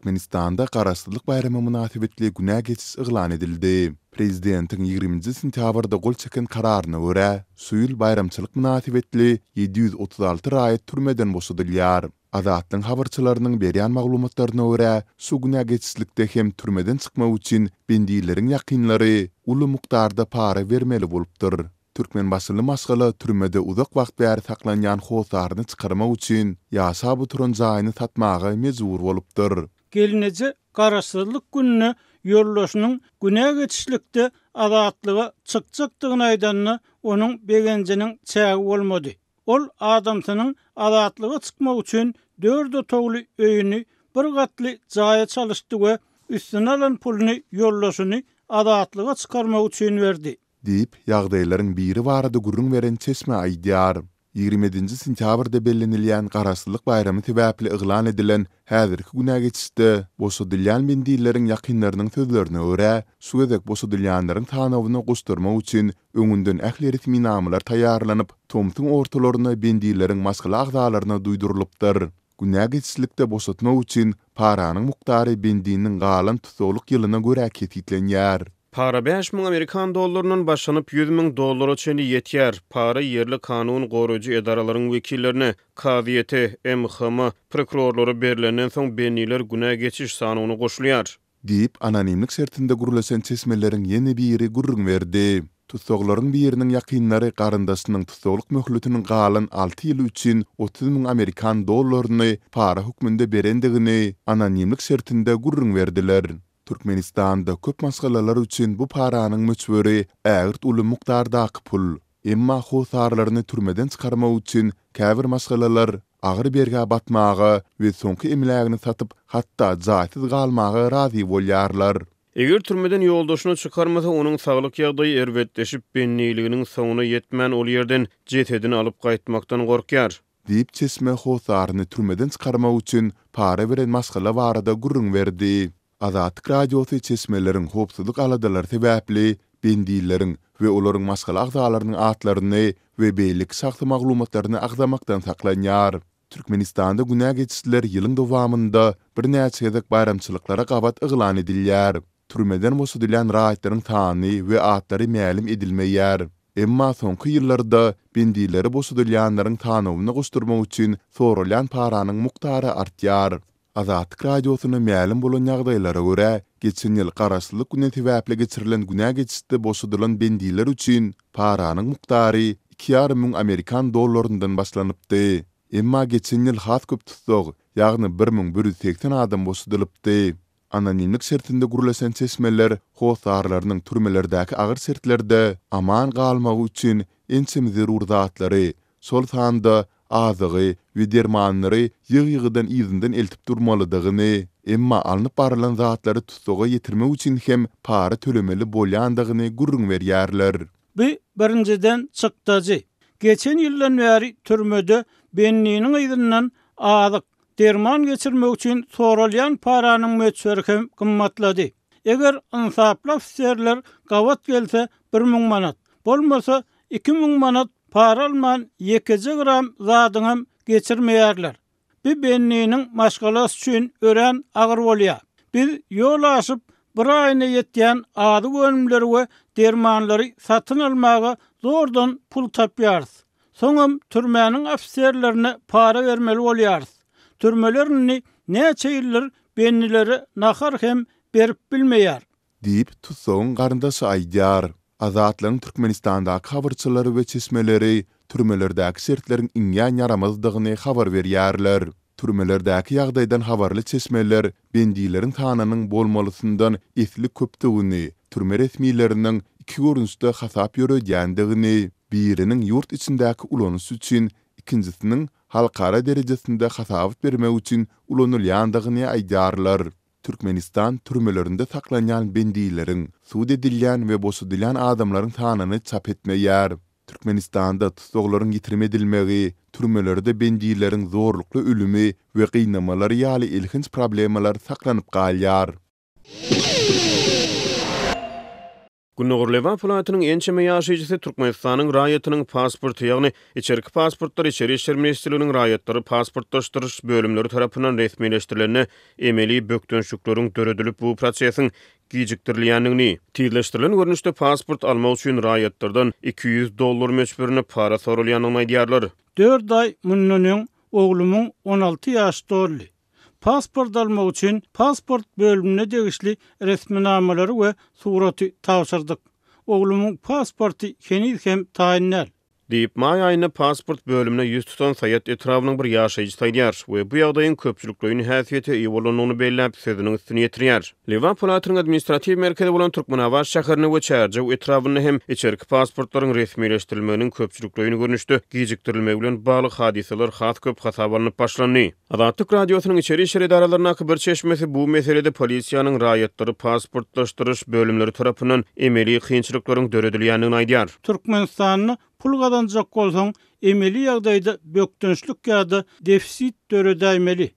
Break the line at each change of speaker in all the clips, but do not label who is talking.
Türkmenistanda Garaşsyzlyk baýramy mynasybetli günä geçiş yglan edildi. Prezidentiň ýigriminji sentýabrda gol çeken kararyna görä, şu ýyl baýramçylyk mynasybetli 736 raýat türmeden boşadylýar. Azatlygyň habarçylarynyň berýän maglumatlaryna görä, şu günä geçişlikde hem türmeden çykmak üçin bendileriň ýakynlary uly mukdarda para bermeli bolupdyr. Türkmenbaşyly maşgala türmede uzak wagt bäri saklanýan hossaryny çykarmak üçin ýaşap oturan jaýyny satmaga mejbur bolupdyr.
Gelneje Garaşsyzlyk gününe ýoldaşynyň günä geçişlikde azatlyga çykjakdygyny aýdanda onuň begenjiniň çägi bolmady. Ol adamsynyň azatlyga çykmak üçin dört otagly öýüni bir gatly jaýa çalyşdy we üstüne alan puluny ýoldaşyny azatlyga çykarmak üçin berdi.
Diýip, ýagdaýlaryň biri barada gürrüň beren çeşme aýdýar. Ýigrimi ýedinji sentýabrda bellenilýän Garaşsyzlyk baýramy sebäpli yglan edilen häzirki günä geçişde boşadylýan bendileriň ýakynlarynyň sözlerine görä, şu gezek boşadylýanlaryň sanawyna goşdurmak üçin öňünden ähli resminamalar taýýarlanyp, tomsuň ortalaryna bendileriň maşgala agzalaryna duýdurylypdyr. Günä geçişlikde boşatmak üçin paranyň mukdary bendiniň galan tussaglyk ýylyna görä kesgitlenýär.
Para 5000 amerikan dollaryndan başlanyp, 100 müň dollara çenli ýetýär. Para ýerli kanun goraýjy edaralaryň wekillerine, kazyýete, MHM-a, prokurorlara berlenden soň bendiler günä geçiş sanawyna goşulýar.
Diýip, anonimlik şertinde gürleşen çeşmeleriň ýene biri gürrüň berdi. Tussaglaryň biriniň ýakynlary garyndaşynyň tussaglyk möhletiniň galan alty ýyly üçin 30 müň amerikan dollaryny para hökmünde berendigini anonimlik şertinde gürrüň berdiler. Türkmenistanda köp maşgalalar üçin bu paranyň möçberi ägirt uly mukdardaky pul. Emma hossarlaryny türmeden çykarmak üçin käbir maşgalalar agyr bergä batmaga we soňky emlägini satyp, hatda jaýsyz galmaga razy bolýarlar.
Eger türmeden ýoldaşyny çykarmasa, onuň saglyk ýagdaýy erbetleşip, bendiliginiň soňuna ýetmän ol ýerden jesedini alyp gaýtmakdan gorkýar.
Diýip, çeşme hossaryny türmeden çykarmak üçin para beren maşgala barada gürrüň berdi. Azatlyk Radiosy çeşmeleriň howpsuzlyk aladalary sebäpli bendileriň we olaryň maşgala agzalarynyň atlaryny we beýleki şahsy maglumatlaryny agzamakdan saklanýar. Türkmenistanda günä geçişler ýylyň dowamynda birnäçe gezek baýramçylyklara gabat yglan edilýär. Türmeden boşadylýan raýatlaryň sany we atlary mälim edilmeýär. Emma soňky ýyllarda bendileri boşadylýanlaryň sanawyna goşdurmak üçin soralýan paranyň mukdary artýar. Azatlyk Radiosyna mälim bolan ýagdaýlara görä, geçen ýyl Garaşsyzlyk güni sebäpli geçirilen günä geçişde boşadylan bendiler üçin paranyň mukdary iki ýarym müň amerikan dollaryndan başlanypdy. Emma geçen ýyl has köp tussag, ýagny 1180 adam boşadylypdy. Anonimlik şertinde gürleşen çeşmeler hossarlarynyň türmelerdäki agyr şertlerde aman galmagy üçin ençeme zerur zatlary, şol sanda azygy we dermanlary ýygy-ýygydan yzyndan eltip durmalydygyny, emma alnyp barylan zatlary tussaga ýetirmek üçin hem para tölemeli bolýandygyny gürrüň berýärler.
Bu, birinjiden, çykdajy. Geçen ýyldan bäri türmede bendiniň yzyndan azyk, derman geçirmek üçin soralýan paranyň möçberi hem gymmatlady. Eger ynsaply ofiserler gabat gelse 1000 manat, bolmasa 2000 manat para alman ýekeje gram zadyňam geçirmeýärler. Bu bendiniň maşgalasy üçin örän agyr bolýar. Biz ýol aşyp bir aýyna ýetýän azyk önümleri we dermanlary satyn almaga zordan pul tapýarys. Soňam türmäniň ofiserlerine para bermeli bolýarys. Türmeler indi näçe ýyldyr bendilere nahar hem berip bilmeýär.
Diýip, tussagyň garyndaşy aýdýar. Azatlygyň Türkmenistandaky habarçylary we çeşmeleri türmelerdäki şertleriň iňňän ýaramazdygyny habar berýärler. Türmelerdäki ýagdaýdan habarly çeşmeler bendileriň sanynyň bolmalysyndan esli köpdügini, türme resmileriniň iki görnüşde hasap ýöredýändigini, biriniň ýurt içindäki ulanyş üçin, ikinjisiniň halkara derejesinde hasabat bermek üçin ulanylýandygyny aýdýarlar. Türkmenistan türmelerinde saklanýan bendileriň, sud edilýän we boşadylýan adamlaryň sanyny çap etmeýär. Türkmenistanda tussaglaryň ýitirim edilmegi, türmelerde bendileriň zorlukly ölümi we gynamalary ýaly elhenç problemalar saklanyp galýar.
Gündogar Lebap welaýatynyň ençeme ýaşaýjysy Türkmenistanyň raýatynyň pasporty, ýagny içerki pasportlar Içeri işler ministrliginiň raýatlary pasportlaşdyryş bölümleri tarapyndan resmileşdirilende emeli bökdençlikleriň döredilip, bu prosesiň gijikdirilýändigini, tizleşdirilen görnüşde pasport almak üçin raýatlardan 200 dollar möçberinde para soralýandygyny aýdýarlar.
Dört aý mundan öň oglumyň 16 ýaşy doldy. Pasport almak üçin pasport bölümine degişli resminamalary we suraty tabşyrdyk. Oglumyň pasporty heniz hem taýyn däl.
Diýip, maý aýynda pasport bölümine ýüz tutan Saýat etrabynyň bir ýaşaýjysy aýdýar we bu ýagdaýyň köpçülikleýin häsiýete eýe bolandygyny belläp, sözüniň üstüni ýetirýär. Lebap welaýatynyň administratiw merkezi bolan Türkmenabat şäherinde we Çärjew etrabynda hem içerki pasportlaryň resmileşdirilmeginiň köpçülikleýin görnüşde gijikdirilmegi bilen bagly hadysalar has köp hasaba alnyp başlandy. Azatlyk Radiosynyň içeri işler edaralaryndaky bir çeşmesi bu meselede polisiýanyň raýatlary pasportlaşdyryş bölümleri tarapyndan emeli kynçylyklaryň döredilýändigini aýdýar.
Türkmenistanda pul gazanjak bolsaň, emeli ýagdaýda bökdençlik ýa-da defisit döredäýmeli.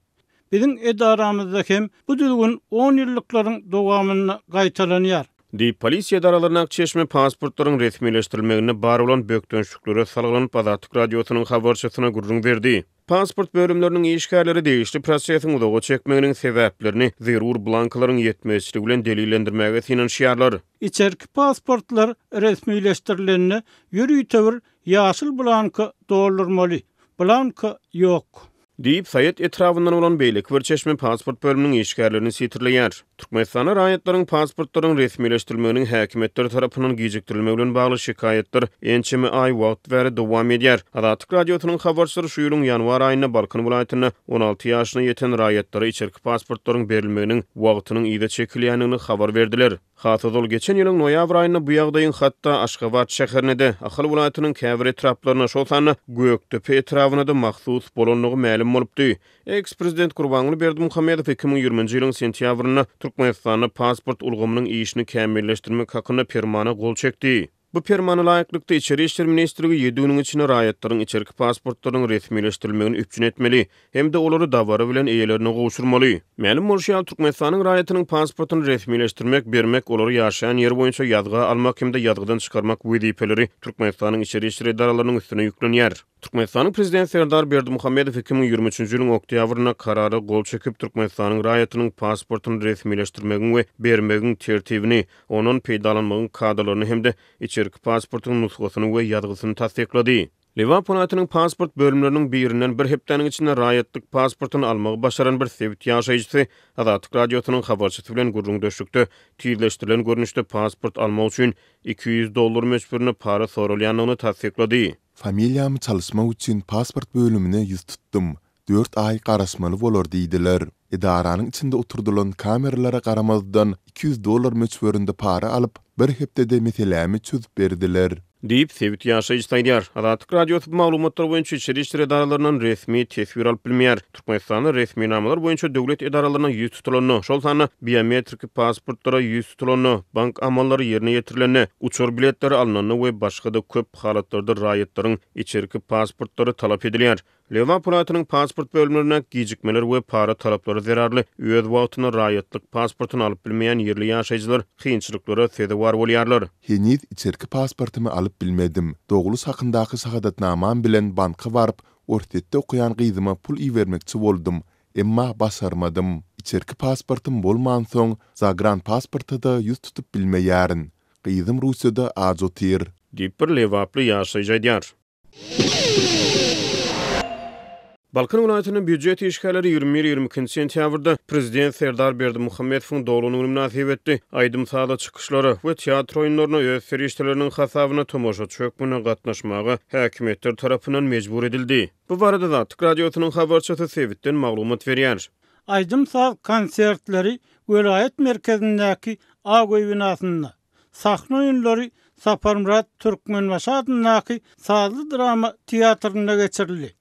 Biziň edaramyzda hem bu düzgün on ýyllyklaryň dowamynda gaýtalanýar.
Diýip, polisiýa edaralaryndaky çeşme pasportlaryň resmileşdirilmeginde bar bolan bökdençliklere salgylanyp, Azatlyk Radiosynyň habarçysyna gürrüň berdi. Pasport bölümleriniň işgärleri degişli prosesiň uzaga çekmeginiň sebäplerini zerur blankalaryň ýetmezçiligi bilen delillendirmäge synanyşýarlar.
Içerki pasportlar resmileşdirilende ýörite bir ýaşyl blanka doldurmaly. Blanka ýok.
Diýip, Saýat etrabyndan bolan beýleki bir çeşme pasport bölüminiň işgärlerini sitirleýär. Türkmenistanda raýatlaryň pasportlarynyň resmileşdirilmeginiň häkimiýetler tarapyndan gijikdirilmegi bilen bagly şikaýatlar ençeme aý wagt bäri dowam edýär. Azatlyk Radiosynyň habarçylary şu ýylyň ýanwar aýynda Balkan welaýatynda 16 ýaşyna ýeten raýatlara içerki pasportlaryň berilmeginiň wagtynyň yza çekilýändigini habar berdiler. Has ozal geçen ýylyň noýabr aýynda bu ýagdaýyň hatda Aşgabat şäherine-de, Ahal welaýatynyň käbir etraplaryna, şol sanda Gökdepe etrabyna-da mahsus bolandygy mälim bolupdy. Eks-prezident Gurbanguly Berdimuhamedow 2020-nji ýylyň sentýabrynda Türkmenistanda pasport ulgamynyň işini kämilleşdirmek hakynda Permana gol çekdi. Bu Permana laýyklykda, Içeri işler ministrligi ýedi günüň içinde raýatlaryň içerki pasportlarynyň resmileşdirilmegini üpjün etmeli hem-de olary dabara bilen eýelerine gowşurmaly. Mälim bolşy ýaly, Türkmenistanyň raýatynyň pasportyny resmileşdirmek, bermek, olary ýaşaýan ýeri boýunça ýazga almak hem-de ýazgydan çykarmak wezipeleri Türkmenistanyň içeri işler edaralarynyň üstüne ýüklenýär. Türkmenistanyň Prezidenti Serdar Berdimuhamedow 2023-nji ýylyň oktýabrynda Karara gol çekip, Türkmenistanyň raýatynyň pasportyny resmileşdirmegiň we bermegiň tertibini, ondan peýdalanmagyň kadalaryny hem-de içerki pasportyň nusgasyny we ýazgysyny tassyklady. Lebap welaýatynyň pasport bölümleriniň birinden bir hepdäniň içinde raýatlyk pasportyny almagy başaran bir sebit ýaşaýjysy Azatlyk Radiosynyň habarçysy bilen gürrüňdeşlikde tizleşdirilen görnüşde pasport almak üçin 200 dollar möçberinde para soralýandygyny tassyklady.
Familiýamy çalyşmak üçin pasport bölümine ýüz tutdum. Dört aý garaşmaly bolar diýdiler. Edaranyň içinde oturdylan kameralara garamazdan, 200 dollar möçberinde para alyp, bir hepdede meselämi çözüp berdiler.
Diýip, sebit ýaşaýjysy aýdýar. Azatlyk Radiosy bu maglumatlar boýunça içeri işler edaralaryndan resmi teswir alyp bilmeýär. Türkmenistanda resminamalar boýunça döwlet edaralaryna ýüz tutulanda, şol sanda biometriki pasportlara ýüz tutulanda, bank amallary ýerine ýetirilende, uçar biletleri alnanda we başga-da köp halatlarda raýatlaryň içerki pasportlary talap edilýär. Lebap welaýatynyň pasport bölümlerindäki gijikmeler we para talaplary zerarly öz wagtynda raýatlyk pasportyny alyp bilmeýän ýerli ýaşaýjylar kynçylyklara sezewar bolýarlar.
Heniz içerki pasportymy alyp bilmedim. Dogluş hakyndaky şahadatnamam bilen banka baryp, Orsýetde okaýan gyzyma pul ibermekçi boldum, emma başarmadym. Içerki pasportym bolmansoň, zagranpasporta-da ýüz tutup bilmeýärin. Gyzym Russiýada aç otyr.
Diýip, bir lebaply ýaşaýjy aýdýar. Balkan welaýatynda býujet işgärleri 21, 22 sentýabrda prezident Serdar Berdimuhamedowyň doglan güni mynasybetli aýdym-sazly çykyşlara we teatr oýunlaryna öz serişdeleriniň hasabyna tomaşaçy hökmünde gatnaşmaga häkimiýetler tarapyndan mejbur edildi. Bu barada Azatlyk Radiosynyň habarçysy sebitden maglumat berýär.
Aýdym-saz konsertleri welaýat merkezindäki Ak öý binasynda, sahna oýunlary Saparmyrat Türkmenbaşy adyndaky sazly-drama teatrynda geçirildi.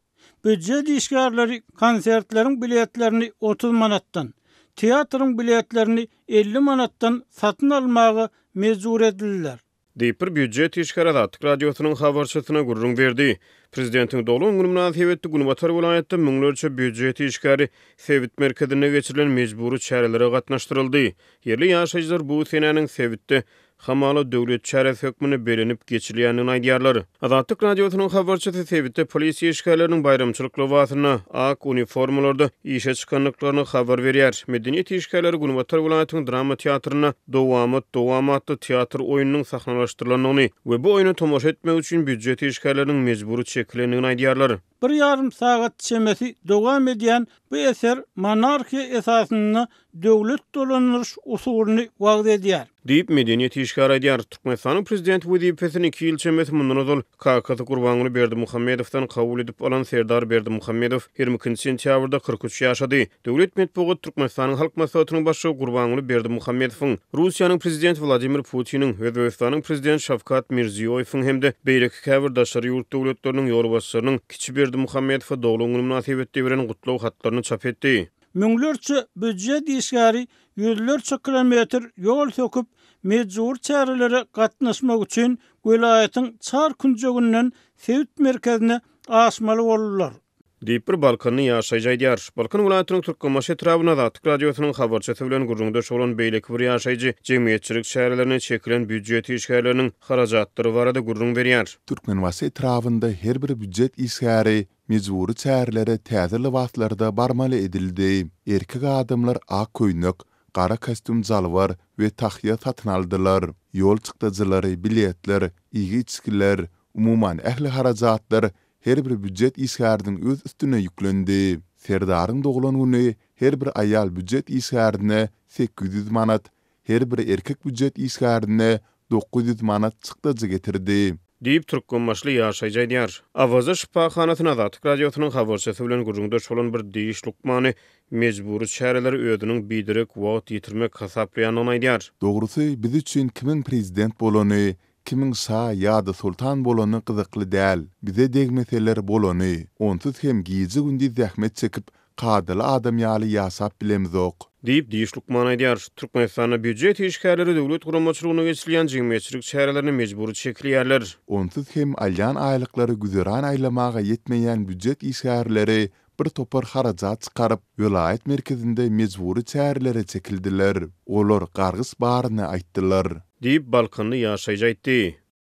Býujet işgärleri konsertleriň biletlerini 30 manatdan, teatryň biletlerini 50 manatdan satyn almaga mejbur edildiler.
Diýip, bir býujet işgäri Azatlyk Radiosynyň habarçysyna gürrüň berdi. Prezidentiň doglan güni mynasybetli günbatar welaýatda müňlerçe býujet işgäri sebit merkezinde geçirilen mejbury çärelere gatnaşdyryldy. Ýerli ýaşaýjylar bu senäniň sebitde. Hamala döwlet çäresi hökmünde bellenip geçilýändigini aýdýarlar. Azatlyk Radiosynyň habarçysy sebitde polisiýa işgärleriniň baýramçylyk lybasynda, ak uniformalarda işe çykandyklaryny habar berýär. Medeniýet işgärleri günbatar welaýatyň drama teatrynda Dowamat dowam atly teatr oýnunyň sahnalaşdyrylandygyny we bu oýna tomaşa etmek üçin býujet işgärleriniň mejbury çekilendigini aýdýarlar.
Bir ýarym sagat çemesi dowam edýän bu eser monarhiýa esasynda döwlet dolandyryş usulyny wagyz edýär.
Diýip, medeniýet işgäri aýdýar. Türkmenistanyň prezidenti wezipesini iki ýyl çemesi mundan ozal kakasy Gurbanguly Berdimuhamedowdan kabul edip alan Serdar Berdimuhamedow 22-nji sentýabrda 43 ýaşady. Döwlet metbugat Türkmenistanyň Halk Maslahatynyň Başlygy Gurbanguly Berdimuhamedowyň, Russiýanyň Prezidenti Wladimir Putiniň, Özbegistanyň Prezidenti Şawkat Mirziýoýewiň hem-de beýleki käbir daşary ýurt döwletleriniň ýolbaşçylarynyň kiçi Berdimuhamedowa doglan güni mynasybetli iberen gutlag hatlaryny çap etdi.
Müňlerçe býujet işgäri ýüzlerçe kilometr ýol söküp, mejbury çärelere gatnaşmak üçin welaýatyň çar künjeginden sebit merkezine aşmaly boldular.
Diýip, bir balkanly ýaşaýjy aýdýar. Balkan welaýatynyň Türkmenbaşy etrabynda Azatlyk Radiosynyň habarçysy bilen gürrüňdeş bolan beýleki bir ýaşaýjy jemgyýetçilik çärelerine çekilen býujet işgärleriniň harajatlary barada gürrüň berýär.
Türkmenbaşy etrabynda her bir býujet işgäri mejbury çärelere täze lybaslarda barmaly edildi. Erkek adamlar ak köýnek, gara kostýum-jalbar we tahýa satyn aldylar. Ýol çykdajylary, biletler, iýgi-içgiler, umuman ähli harajatlar her bir býujet işgäriniň öz üstüne ýüklendi. Serdaryň doglan güni her bir aýal býujet işgärine 800 manat, her bir erkek býujet işgärine 900 manat çykdajy getirdi.
Diýip, türkmenbaşyly ýaşaýjy aýdýar. Awaza şypahanasynda Azatlyk Radiosynyň habarçysy bilen gürrüňdeş bolan bir diş lukmany mejbury çäreleri özüniň biderek wagt ýitirmek hasaplaýandygyny aýdýar.
Dogrusy, biz üçin kimiň prezident bolany, Kimiň şa ýa-da soltan bolany gyzykly däl, bize degmeseler bolany. Onsuz hem gije-gündiz zähmet çekip, kadaly adam ýaly ýaşap bilemzok.
Diýip, diş lukmany aýdýar. Türkmenistanda býujet işgärleri döwlet guramaçylygynda geçirilýän jemgyýetçilik çärelerine mejbury çekilýärler.
Onsuz hem alýan aýlyklary güzeran aýlamaga ýetmeýän býujet işgärleri bir topar harajat çykaryp, welaýat merkezinde mejbury çärelere çekildiler. Olar gargyş baryny aýtdylar.
Diýip, balkanly ýaşaýjy aýtdy.